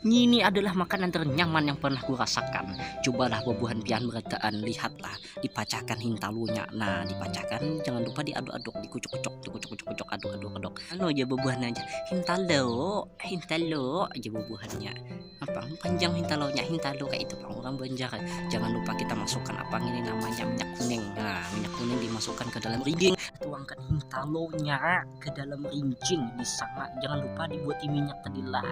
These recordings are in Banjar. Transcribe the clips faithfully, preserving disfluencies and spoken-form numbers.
Ini adalah makanan ternyaman yang pernah kurasakan. Cobalah bubuhan pian berataan, lihatlah, dipacahkan hintalonya. Nah, dipacahkan, jangan lupa diaduk-aduk, dikucuk-kucuk, dikucuk-kucuk, aduk-aduk, aduk. Anu aja bubuhannya aja, "Hintalo, hintalo," aja bubuhannya. Apa panjang hintalonya, hintalo kayak itu pang orang Banjar. Jangan lupa kita masukkan apa ini namanya, minyak kuning. Nah, minyak kuning dimasukkan ke dalam rinjing. Tuangkan hintalonya ke dalam rinjing di sana. Jangan lupa dibuat minyak tadi lah.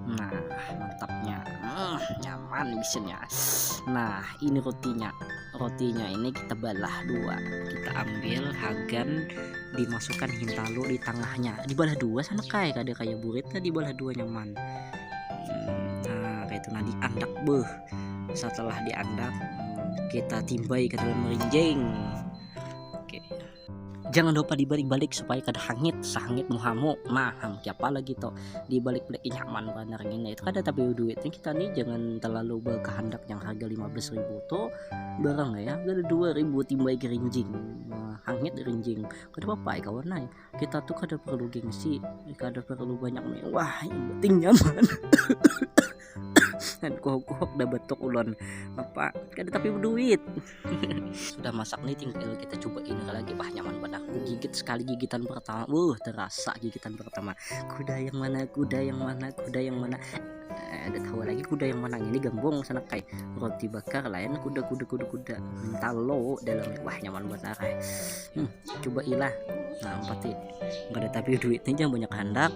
Nah, mantapnya. Hmm, nyaman bisinnya. Nah, ini rotinya. Rotinya ini kita balah dua. Kita ambil hagan, dimasukkan hintalo di tengahnya. Dibalah dua sana kai, kada kayak burit lah, dibalah dua nyaman. Hmm, nah, kayak itu, nah, diandak beuh. Setelah diandak, hmm, kita timbai ke dalam rinjing. Oke. Jangan lupa dibalik-balik supaya kada hangit, sahangit muhamu. Nah, ham, kiapa lagi tuh? Dibalik-balik, ih, nyaman banar ini. Itu kada tapi duitnya kita nih, jangan terlalu berkehendak yang harga lima belas ribu tuh barang ya. Kada dua ribu timbai ke rinjing. Nah, hangit rinjing. Kada apa-apa ya kawan, nah. Kita tuh kada perlu gengsi, kada perlu banyak mewah, yang penting nyaman. Dan kuhuk-kuhuk dah batuk ulun. Apa? Kada tapi berduit. Sudah masak nih, tinggal kita coba ini lagi. Wah, nyaman banget. Aku gigit sekali gigitan pertama. Wuh, terasa gigitan pertama. Kuda yang mana? Kuda yang mana? Kuda yang mana? Eh, ada tahu lagi kuda yang mana? Ini gambung sana kai. Roti bakar lain, kuda, kuda, kuda, kuda. Hintalo dalamnya. Wah, nyaman banget, ah. Hmm, coba ilah. Nah, empat sih. Kada tapi duitnya, jangan banyak kehendak.